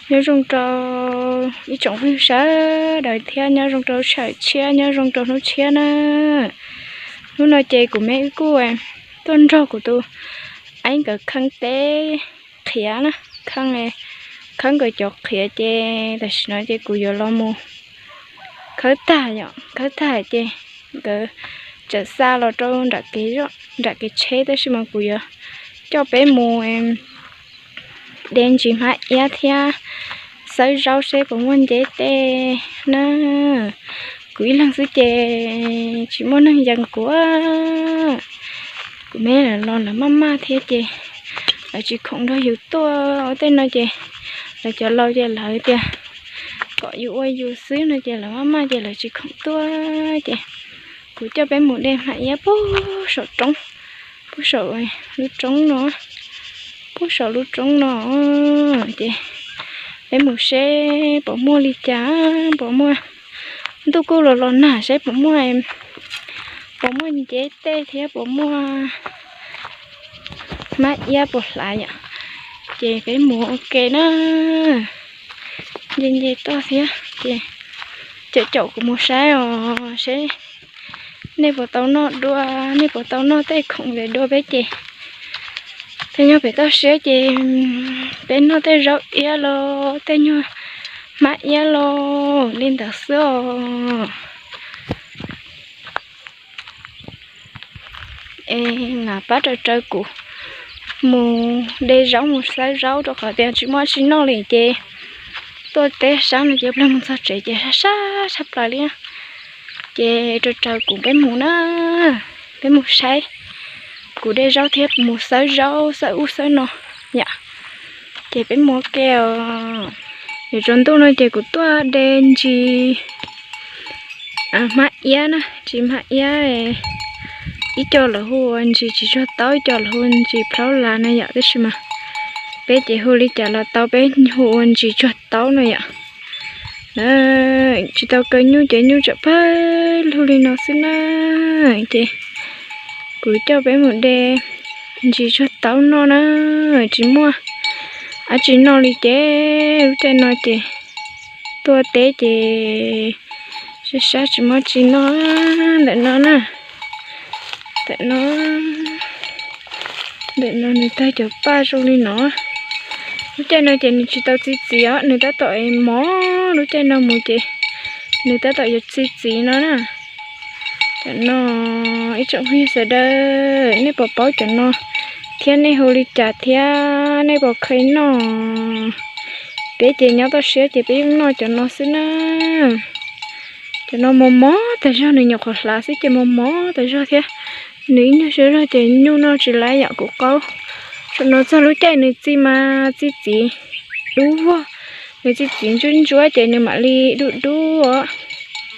Nyob zoo rau ib tsoom phooj ywg sawv daws thiab nyob zoo rau sawm tshiab, nyob zoo rau hnub tshiab na. Hnub no ces kuv me wb kuj tuaj nrog kuv tus eeb nkawd kheeb teb qhiav na, kheeb, kheeb nkawd cov qhiav ces tam sim no ces kuv yuav los mus khawb tag yom, khawb tag ces nkawd tseem xa los rau nram kev, nram kev tsheb tab sis mas kuv yuav coj peb mus de ntsis hmab iab thiab xawb zaub seb puas muaj nceb tej na. Kuv ib leeg xwb ces tsis muaj neeg yees kuv. Kuv me los lawv maj maj thiab ces lawv tsis khoom nrog yus tuaj. Ua tej no ces lawv cov laus ces lawv tias kom yus ua yus xwb no ces lawv maj maj ces lawv tsis khoom tuaj ces kuv coj peb mus de hmab iab puag saum roob, puag saum lub roob no, puag saum lub roob no ces peb mus seb puas muaj li cas, puas muaj, ntuj kuj los los nag seb puas muaj, puas muaj nceb tej thiab puas muaj hmab iab puas hlav yom. Ces peb mus ua ke na, nce nce toj thiab ces caum caum kuv mus saib os seb nej puas tau noj dua, nej puas tau noj tej khoom ntawd dua peb ces. Tej nyob pem toj siab ces peb noj tej zaub iab los tej nyuag hmab iab los li ntawd xwb os. Es mam pab raws raws kuv mus de zaub mus xawb zaub rau qhov tias tsis muaj dab tsi noj li ces tuaj teb sab no ces pliag mus txog tsev ces sab sab tshaj plaws li. Ces raws raws kuv peb mus na, peb mus saib kuv de zaub thiab mus xawb zaub xawb ub xawb no yom. Ces peb mus ua ke os. Yuav tsaus ntuj no ces kuv tuaj de ntsis hmab iab na, ntsis hmab iab, ib co lawv hu ua ntsis tsis tsuag taub, ib co lawv hu ntsis plhaub las no yom, tab sis mas peb ces hu li cas los tau, peb hu ua ntsis tsuag taub no yom. Tsis tau kaw nyuj ces nyuj tseem pawg lug li no xwb na. Ces kuv coj peb mus de ntsis tsuag taub noj na, tsis muaj dab tsi noj li ces lub caij no ces tuaj teb ces sab sab tsis muaj dab tsi noj. Ntawm no na, ntawm no, ntawm no nws tag cov paj zoo li no. Lub caij no ces nws tsis tau txi txiv os, nws tab tom mos, lub caij no mus ces nws tab tom yuav txi txiv no na. Cov no ib tsoom phooj ywg sawv daws, nej puas paub cov no thiab nej hu li cas thiab nej puas kheev noj? Peb ces nyob toj siab ces peb yeej noj cov no xwb na. Cov no mos mos tas zog, nws nyuam qhuav hlav xwb ces mos mos tas zog thiab. Nws ib nyuag siab zog ces nyuj noj tsis laiv yam kuv qaub. Thaum no txog lub caij nws txi mas txi txiv dub vog, nws txi txiv ntsuab ntsuab ces nws mam li dub dub os.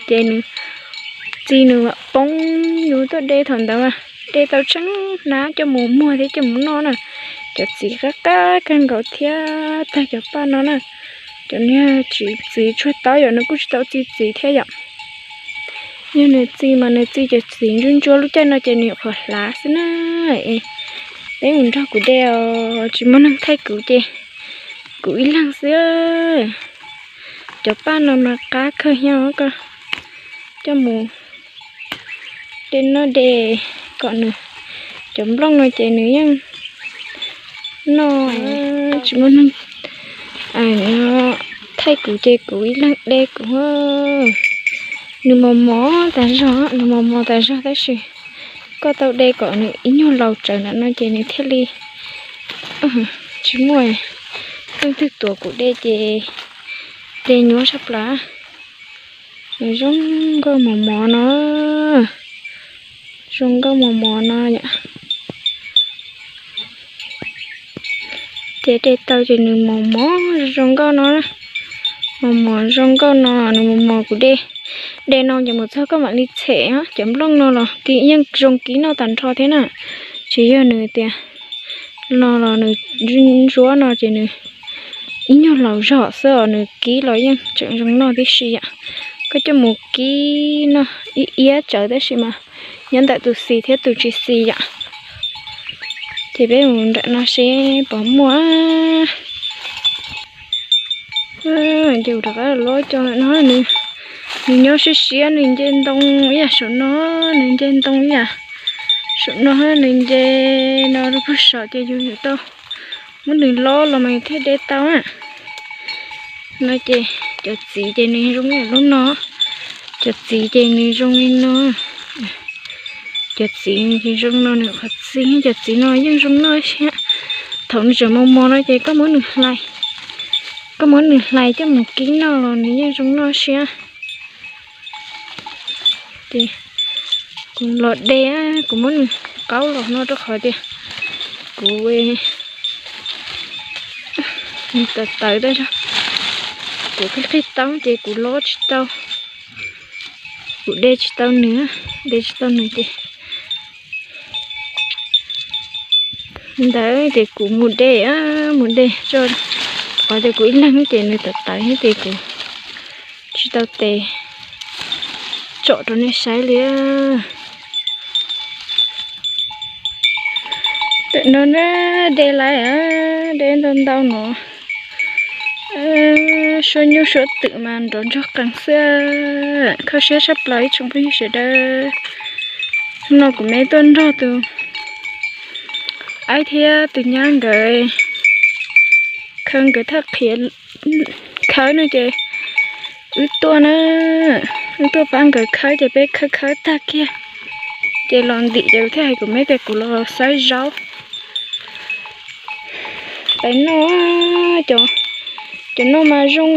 Ces nws txi nws mam poob. Yus tuaj de thaum ntawd mas de tau tsheej hnab coj mus muag thiab coj mus noj na. Cov txiv qab qab kawg nkaus thiab tag cov paj no na. Cov niag txiv tsuag taub yom, nws kuj tsis tau txi txiv thiab yom. Yog nws txi mas nws txi cov txiv ntsuab ntsuab, lub caij no ces nws nyuam qhuav hlav xwb na. Peb mus nrog kuv de os, tsis muaj neeg thaij kuv ces kuv ib leeg xwb. Cov paj no mas qab kawg thiab, koj coj mus de noj de kom nws, cov nplooj no ces nws yeej noj, tsis muaj neeg thaij kuv ces kuv ib leeg de kuv. Nws mos mos tas zog, nws mos mos tas zog tab sis koj tau de kom nws ib nyuag laus tsawv ntawm no ces nws thiaj li tsis muaj leej twg tuav kuv de ces de nyuaj tshaj plaws. Nws zoo nkauj mos mos no, zoo nkauj mos mos no yom. Ces de tau ces nws mos mos zoo nkauj no, mos mos zoo nkauj no, nws mos mos kuv de. De no ces mus txog koj mam li tshem cov nplooj no los yeej zoo kib noj tag nrho thiab na. Tsis yog nws tias no los nws ntsuab no ces nws ib nyuag laus zog xwb os, nws kib los yeej tseem zoo noj tib si yom. Koj coj mus kib noj ib iab tsawv tab sis mas nyob ntawm tus xis thiab tus tsis xis yom. Ces peb mus nram no seb puas muaj. Ces kuv rov qab los coj no, nws nyob siab siab, nws nce ntoo ib yam saum no, nws nce ntoo ib yam saum no, nws nce no rau puag saum ces yus yuav tau muab nws lob los mas thiaj de tau na. No ces cov txiv ces nws zoo li lub no, cov txiv ces nws zoo li no. Cov txiv nws zoo no nws qhov txi, cov txiv no yeej zoo noj siab. Thaum nws tseem mos mos no ces koj muab nws hlais, koj muab nws hlais coj mus kib noj los nws yeej zoo noj siab. Ces kuv los de, kuv muab nws qaub los no rau qhov tias kuv, nws tawv tawv tas zog, kuv qhib qhib taub ces kuv lob tsis tau, kuv de tsis tau nws, de tsis tau nws ces ntawd ces kuv mus de, mus de tso, qhov tias kuv ib leeg ces nws tawv tawv ces kuv tsis tau tes tsom rau nej saib li. Tam no na, de lawm, de ntau ntau no, suab nyuj suab twm mas nrov ntsuag qees xwb. Kho siab tshaj plaws ib tsoom phooj ywg sawv daws. Hnub no kuv me tuaj nrog tus aib thiab tus nyab nkawd khawb nkawd thaj qhiav khawb no ces wb tuaj na, wb tuaj pab nkawd khawb ces peb khawb khawb tag kiag ces los ntim ces kuv thiaj hais kuv me tias kuv los xawb zaub. Peb noj, cov no mas zoo,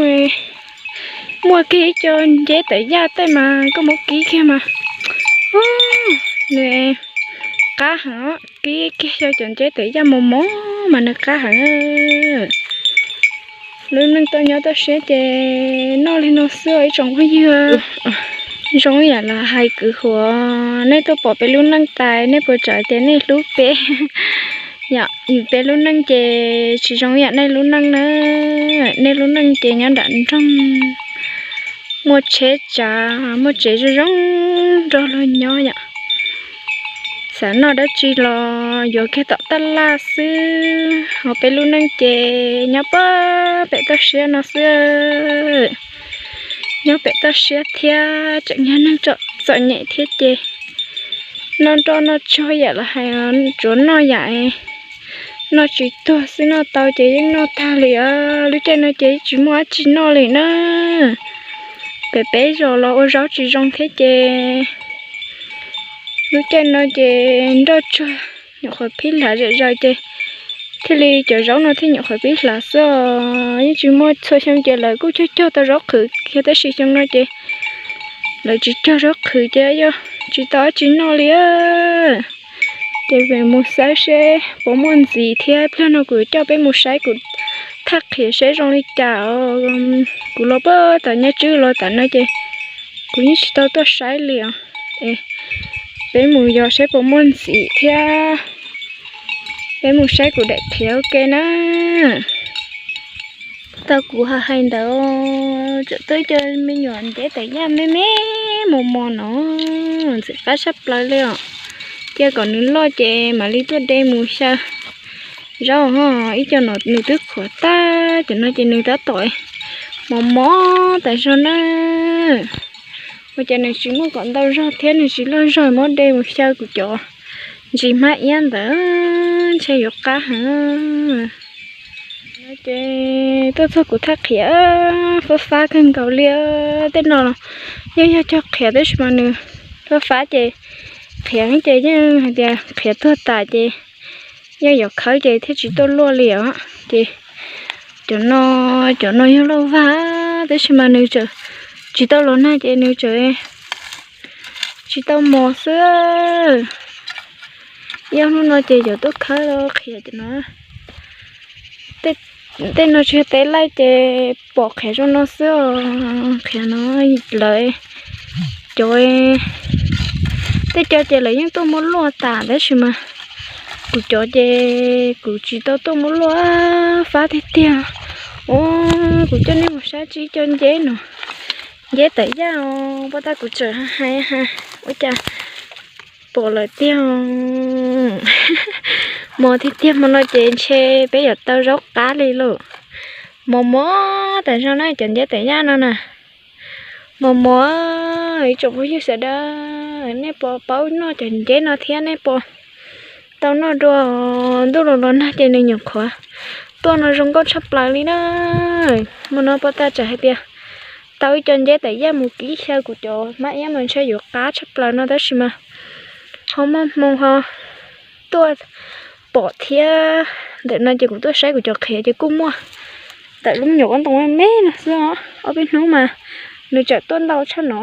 muaj kiag ib co nceb tawv yaj tej mas koj muab kib kiag mas nws qab heev, kib kiag xyov cov nceb tawv yaj mos mos mas nws qab heev. Lub neej toj nyob toj siab ces noj li no xwb ib tsoom phooj ywg. Zoo ib yam los hais kwv huam, nej tuaj pom peb lub neej tas nej puas tseem tias nej hlub peb? Yog yus peb lub neej ces tsis zoo ib yam nej lub neej na. Nej lub neej ces nyob nram nroog, muaj tsheb tsav, muaj tsev zoo zoo nrog luag nyob yom. Xav noj dab tsi los yuav kiag tom taj laj xwb, ho peb lub neej ces nyob pem toj siab no xwb. Nyob pem toj siab thiab tseem yog neeg txom nyem thiab ces noj nroj noj tsuag yam los hais tsuav noj yam noj tsis tuag xwb, noj tau ces yeej noj tag li. Lub caij no ces tsis muaj dab tsi noj li na. Pem peb zos los ua zaub tsis zoo thiab ces lub caij no ces nroj tsuag nyuam qhuav pib hlav zom zaws ces thiaj li cov zaub no thiaj nyuam qhuav pib hlav xwb os. Yeej tsis muaj, txhua xyoo ces lawv kuj cog cog tau zaub qhwv kiag tab sis xyoo no ces lawv tsis cog zaub qhwv ces yog tsis tau dab tsi noj li. Ces mus xawb seb puas muaj ntxiv thiab, pliag no kuv coj peb mus saib kuv thaj qhiav seb zoo li cas os. Kuv los puag tom Nyab Tswb los tam no ces kuv yeej tsis tau tuaj saib li os. Peb mus yos saib puas muaj ntxiv thiab, peb mus saib kuv daim qhiav ua ke na. Tau kuv hais ntawd, tseem tuaj ib co me nyuam nceb tawv yaj me me mos mos no, ntxim qab tshaj plaws li os. Cia kom nws loj ces mam li tuaj de mus xyaw zaub ho. Ib co no nws twb qhuav tag, cov no ces nws tab tom mos mos tas zog na. Ua cas nws tsis muaj kom ntau zog thiab nws tsis loj zog, muab de mus xyaw kuv cov ntsis hmab iab ntawd ntshe yuav qab heev. No ces tuaj txog kuv thaj qhiav fab fab kawg nkaus li. Tej no los yeej yog cog qhiav tab sis mas nws fab fab ces qhiav ces yeej hais tias qhiav tuag tas ces yeej yuav khawb ces thiaj tsis tuaj luaj li os. Ces cov no, cov no yog lauj vag tab sis mas nws tseem tsis tau los nag ces nws tseem tsis tau mos xwb. Ib ob hnub no ces yuav tuaj khawb qhiav cov no. Tej no tsis yog teb laij ces pom qhiav zoo no xwb os. Qhiav no lawv cov, tej co ces lawv yeej tuaj muab luaj tas tab sis mas kuv cov ces kuv tsis tau tuaj muab luaj, fab tiag tiag. Ua kuv coj nej mus saib tsib co nceb no, nceb tawv yaj os, pab tab kuv tseem hais hais ua cas pom lawm tiag. Mos tiag tiag hmo no ces ntshe peb yuav tau zaub qab li lauj. Mos mos tas zog na cov nceb tawm yaj no na. Mos mos, ib tsoom phooj ywg sawv daws, nej puas paub noj cov nceb no thiab nej puas tau noj dua? Ntuj los los nag ces nws nyuam qhuav tuaj no zoo nkauj tshaj plaws li na. Hmo no pov tag tsam hais tias tau ib co nceb tawm yaj mus kib xyaw kuv cov hmab iab mas ntshe yuav qab tshaj plaws no tab sis mas ho muaj hmoo ho tuaj pom thiab. Ntawm no ces kuv tuaj saib kuv cov qhiav ces kuj muaj tawm lub me nyuam kab ntoo me me no xwb os. Ob peb hnub mas nws tseem tuaj ntau tshaj no.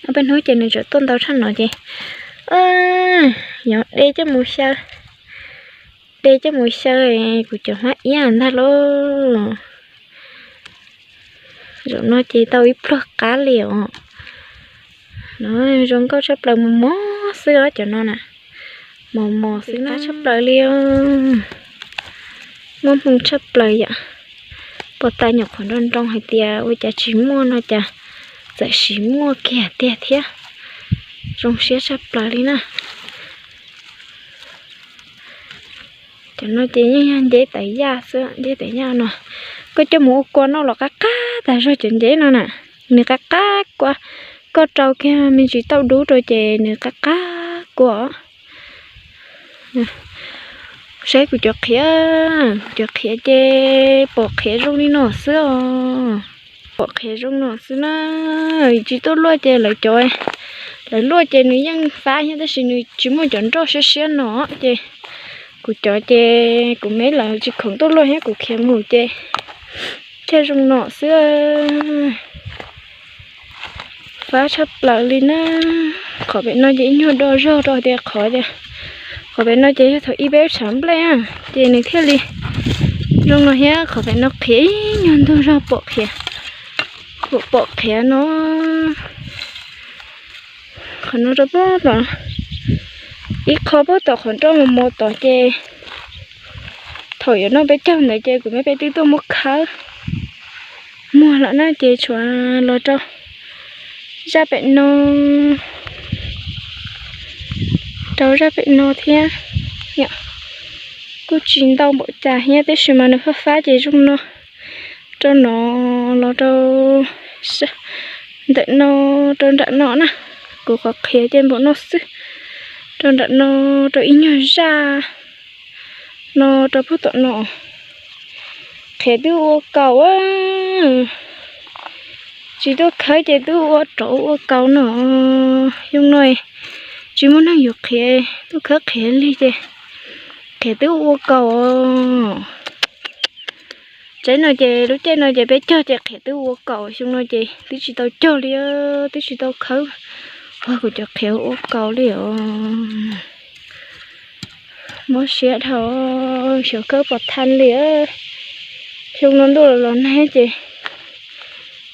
Ob peb hnub ces nws tseem tuaj ntau tshaj no ces yuav de coj mus xyaw, de coj mus xyaw kuv cov hmab iab ntag lauj. Zaum no ces tau ib pluag qab li os. No zoo nkauj tshaj plaws, mos mos xwb os cov no na. Mos mos xwb na, tshaj plaws li os. Muaj hmoo tshaj plaws yom. Pov tag nyuam qhuav nroo nroo hais tias ua cas tsis muaj no cas txawm sis muaj kiag tiag thiab. Zoo siab tshaj plaws li na. Cov no ces yeej yog nceb tawm yaj xwb, nceb tawm yaj no. Koj coj mus ua kua noj los qab qab tas zog cov nceb no na. Nws qab qab kua, koj rau kiag me ntsis tauj dub rau ces nws qab qab kua. Saib kuv cov qhiav, kuv cov qhiav ces pom qhiav zoo li no xwb os. Pom qhiav zoo no xwb na. Tsis tuaj luaj ces lawv cov, lawv luaj ces nws yeej fab thiab tab sis nws tsis muaj cov nroj siab siab no ces kuv cov ces kuv me lawv tsis khoom tuaj luaj thiab kuv khiav mus ces thiaj zoo no xwb. Fab tshaj plaws li na. Qhov pem no ces ib nyuag do zog rau tias qhov tias, qhov pem no ces yog thaum ib peb tshav nplej ces nws thiaj li zoo no thiab. Qhov pem no qhiav ib nyuag ntug zog pom qhiav, pom qhiav no. Qhov no rau puag tom, ib qho puag tom qhov nroj mos mos tod ces thaum yuav noj peb caug ntawd ces kuv me peb twb tuaj muab khawb muag lawm na ces tshuav los rau zaj pem no, rau zaj pem no thiab. Kuj tsis ntau npaum cas thiab tab sis mas nws fab fab ces zoo no. Rau no los rau ntawm no, rau nram no na. Kuv qhov qhiav ces npaum no xwb. Rau nram no, rau ib nyuag zaj no, rau puag tom no. Qhiav twb ua kaus, tsis tuaj khawb ces twb ua rov ua kaus no. Xyoo no tsis muaj neeg yuav qhiav, tuaj khawb qhiav li ces qhiav twb ua kaus. Tsaib no ces lub caij no ces peb cog ces qhiav twb ua kaus, xyoo no ces twb tsis tau cog li, twb tsis tau khawb. Ua kuv cov qhiav ua kaus li os. Mob siab dhau, xyov khawb pov thaj li. Xyoo no ntuj los los nag ces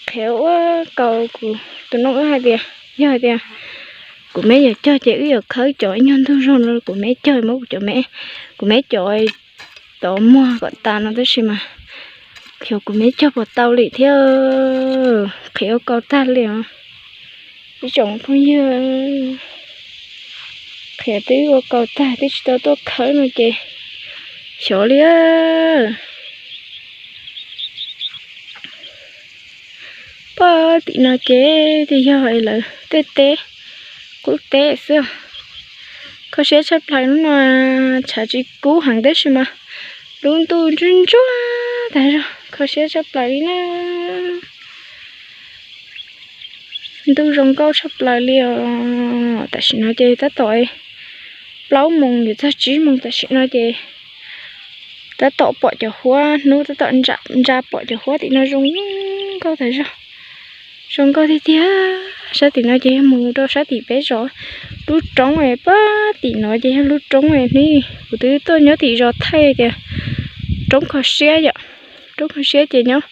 qhiav ua kaus, kuv tus noog wb hais tias yog hais tias kuv me yuav cog ces wb yuav khawb cov ib nyuag ntug zog no kuv me cog muab kuv cov me, kuv me cov tov muag kom tas no tab sis mas xyov kuv me cog puas tau li thiab. Qhiav ua kaus tag li os ib tsoom phooj ywg. Qhiav twb ua kaus tag twb tsis tau tuaj khawb no ces xyov li. Pog tim no ces twb yog lawv tej teb, qub teb xwb. Kho siab tshaj plaws hnub no, tshav tsis kub heev tab sis mas lub ntuj ntsuag ntsuag tas zog, kho siab tshaj plaws li na. Ntuj zoo nkauj tshaj plaws li os. Tam sim no ces tab tom plaub moos yuav txog tsib moos tam sim no ces tab tom pom cov huab, hnub tab tom ntsa pom cov huab tim no zoo nkauj tas zog. Zoo nkauj tiag tiag. Sab tim no ces yog mus rau sab tim peb zos, lub roob pab tim no ces yog lub roob hnub kuv twb tuaj nyob tim zos thaij tias roob kho siab yom, roob kho siab ces nyob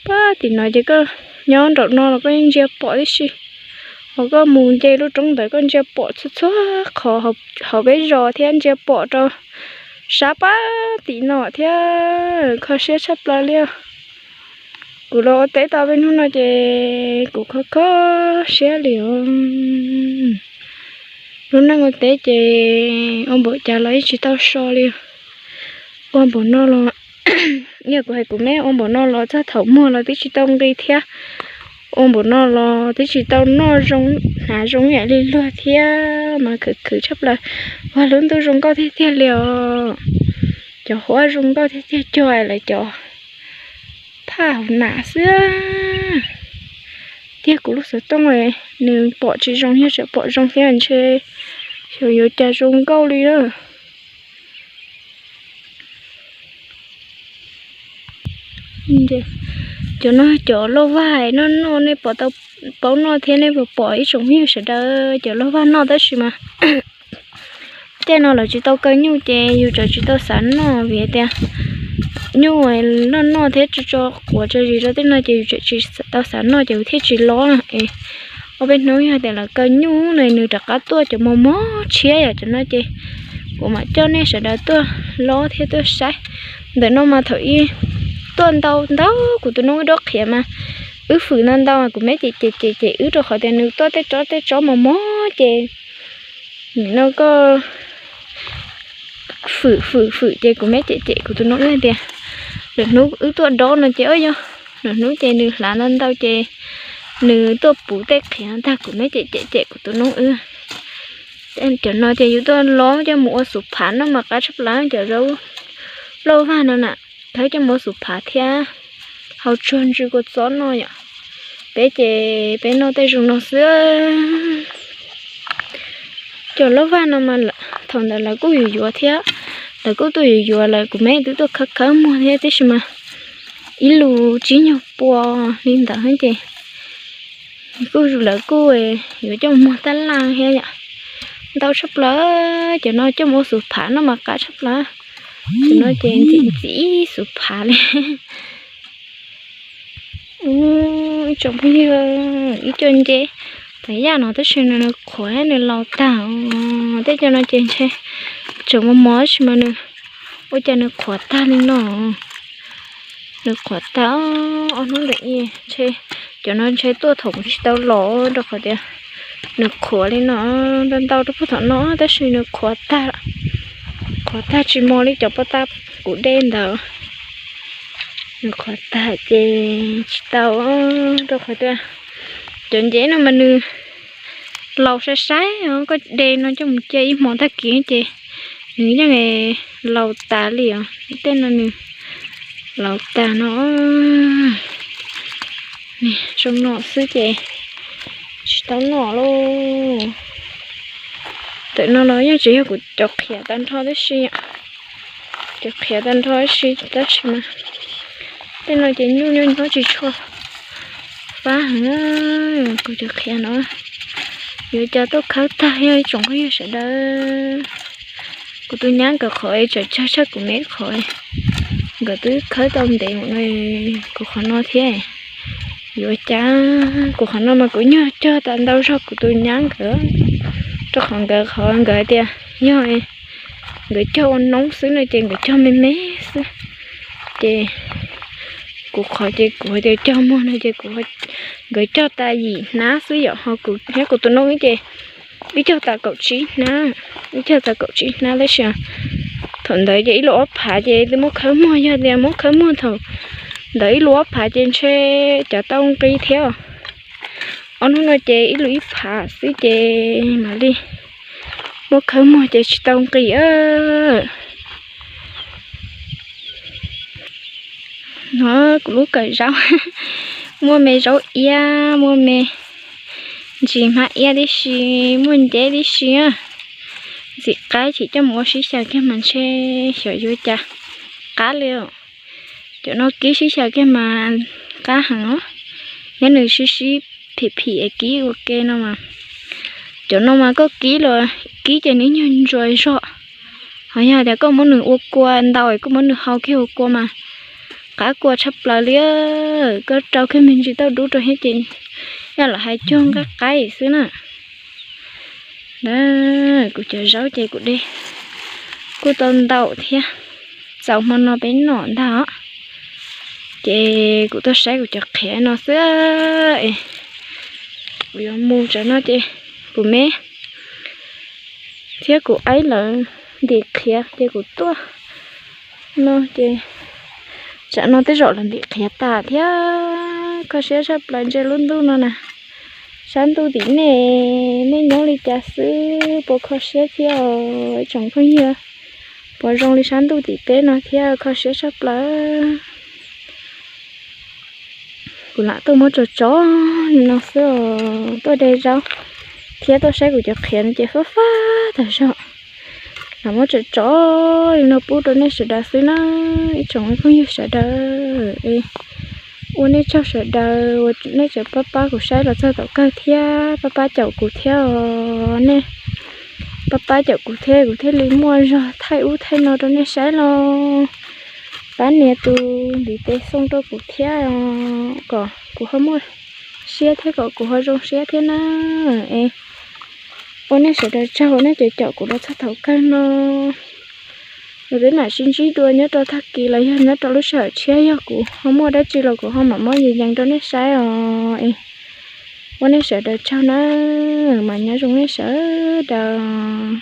pab tim no ces koj nyob nraum no los koj ntsia pom tib si, ho koj mus nce lub roob ntawd koj ntsia pom txhua txhua qhov hauv peb zos thiab ntsia pom rau sab pab tim no thiab. Kho siab tshaj plaws li. Kuv los ua teb tau peb hnub no ces kuv kho kho siab li os. Lub neej ua teb ces ua npaum cas los yeej tsis tau so li. Ua npaum no los Yog kuv hais kuv me ua npaum no los txog thaum muag los twb tsis tau nqi thiab. Ua npaum no los twb tsis tau noj zoo, hnav zoo yam li luag thiab mas khwv khwv tshaj plaws. Ua lub ntuj zoo nkauj tiag tiag li os. Cov huab zoo nkauj tiag tiag, cog lawv cov phaj hauv nas xwb. Tiag kuv lub xov tooj nws pom tsis zoo, yog tseem pom zoo thiab ntshe xyov yuav cas zoo nkauj li na. Cov no cov lauj vaj noj noj, nej puas tau paub noj thiab nej puas pom ib tsoom phooj ywg sawv daws, cov lauj vaj noj tab sis mas tej no lawv tsis tau kaw nyuj ces yus tseem tsis tau xav noj vim tias nyuj noj noj thiab tso tso quav tso zis rau tej no ces yus tseem tsis tau xav noj ces yus thiaj tsis lob na. Es ob peb hnub yog tias lawv kaw nyuj no nws rov qab tuaj cov mos mos tshiab yom, cov no ces kuv mam coj nej sawv daws tuaj lob thiab tuaj saib. Ntawm no mas thaum ub tuaj ntau ntau, kuv tus noob wb dob qhiav mas wb fwm ntau ntau, kuv meb cem cem cem cem wb rau qhov tias nws tuaj tej tsob tej tsob mos mos ces nim no koj fwm fwm fwm ces kuv meb cem cem kuv tus noob wb tias lwm hnub wb tuaj dob no ces, o yog lwm hnub ces nws hlav ntau ntau ces nws tuaj puv tej qhiav ntag, kuv meb cem cem cem kuv tus noob wb. Cov no ces yus tuaj lob coj mus ua xub phav noj mas qab tshaj plaws, cov zaub lauj vaj no na, thawb coj mus ua xub phav thiab hau tsuag ntsw kua txob noj yom. Peb ces peb noj tej zoo no xwb. Cov lauj vaj no mas thaum ntawd lawv kuj yuav yuav thiab, lawv kuj tuaj yuav yuav lawm, kuv meb twb tuaj khawb khawb muag thiab tab sis mas ib lus tsib nyuag pua li ntawd ces kuj lawv kuj yuav coj mus muag tab laj thiab yom. Ntau tshaj plaws, cov no coj mus ua xub phav noj mas qab tshaj plaws. Cov no ces ntxim ntxim xub phav li. Ib tsoom phooj ywg, ib co nceb tas yaj no tab sis nws qhuav nws laus tag, tej co no ces ntshe tseem mos mos tab sis mas nws ua cas nws qhuav tag li no. Nws qhuav tag, ob hnub ntawm ib ntshe cov no ntshe tuaj thaum kuv tsis tau los rau qhov tias nws qhuav li no, ntau ntau rau puag thaum no tab sis nws qhuav tag, qhuav tag tsis mos li cov paj tag kuv de ntawd. Nws qhuav tag ces tsis tau, rau qhov tias cov nceb no mas nws laus sai sai os, koj de no coj mus cia ib hmo tag kis ces nws yeej laus tas li os. Tej no nws laus tas no, zoo no xwb ces tsis tau noj lauj. Ntawm no los yeej tseem yog kuv cov qhiav tag nrho tab sis, cov qhiav tag nrho tab sis, tab sis mas tej no ces nyuj nyob nyob tsis tshua fab heev. Kuv cov qhiav no yuav cas tuaj khawb tag, yog ib tsoom phooj ywg sawv daws. Kuv tus nyab nkawd qhov es tsawm tsawg tshaj kuv me qhov, nkawd twb khawb tau ntev mus no, kuv qhov no thiab. Yuav cas kuv qhov no mas kuv nyuag cog tas ntau zog kuv tus nyab nkawd, rau qhov nkawd qhov nkawd hais tias yog nkawd cog ua noob xwb no ces nkawd cog me me xwb. Ces kuv qhov ces kuv hais tias cog muag no ces kuv, nkawd cog tas yim hnab xwb yom, ho kuv thiab kuv tus noob ces wb cog tas kaum tsib hnab, wb cog tas kaum tsib hnab tab sis thaum ntawd ces ib lub ob phav ces twb muab khawb muag, yog tias muab khawb muag thaum ntawd ib lub ob phav ces ntshe cov tau nqi thiab. Ob hnub no ces ib lub ib phav xwb ces mam li muab khawb muag ces tsis tau nqi. No kuv lub kawm zaub, muaj me zaub iab, muaj me ntsis hmab iab tib si, muaj nceb tib si. Ntxim qab chim coj mus ua sib xyaw kiag mas ntshe xyov yuav cas qab li. Cov no kib sib xyaw kiag mas qab heev os, thiab nws sib sib phim phim es kib ua ke no mas. Cov no mas koj kib los kib ces nws nyuag ntsuas zog, ho yog tias koj muab nws ua kua ntau es koj muab nws hau kiag ua kua mas qab kua tshaj plaws li. Koj rau kiag me ntsis tauj dub rau thiab ces yog lawv hais cuag nqaij qaib xwb na. Kuv cov zaub ces kuv de kuj tau ntau thiab, txaus hmo no peb noj ntag os. Ces kuv tuaj saib kuv cov qhiav no xwb, kuv yuav mus tsam no ces kuv me thiab kuv aib lawv ntim qhiav ces kuv tuaj no ces Tsam no tej zaum los ntim qhiav tas thiab, kho siab tshaj plaws ntsia lub ntuj no na. Sab ntuj tim nej, nej nyob li cas xwb, puas kho siab thiab os ib tsoom phooj ywg? Puas zoo li sab ntuj tim peb no thiab, kho siab tshaj plaws. Kuv lam tuaj muab tso tso li no xwb os, tuaj de zaub thiab tuaj saib kuv cov qhiav no ces fab fab tas zog. Lam muab tso tso li no pub rau nej sawv daws xwb na, ib tsoom phooj ywg sawv daws. Ua nej tsaug sawv daws uas nej tseem pab pab kuv saib los txog thaum kawg thiab pab pab caum kuv thiab os. Nej pab pab caum kuv thiab kuv thiaj li muaj zog thaij ub thaij no rau nej saib los. Pab nias tus ntiv tes xoo rau kuv thiab, kom kuv ho muaj siab thiab kom kuv ho zoo siab thiab na. Es ua nej sawv daws tsaug uas nej tseem caum kuv los txog thaum kawg no. Los peb mam sib ntsib dua nyob rau tag kis los yog nyob rau lub sij hawm tshiab, yog kuv ho muaj dab tsi los kuv ho mam muab yees yees rau nej saib os. Es ua nej sawv daws tsaug na, mas nyob zoo nej sawv daws.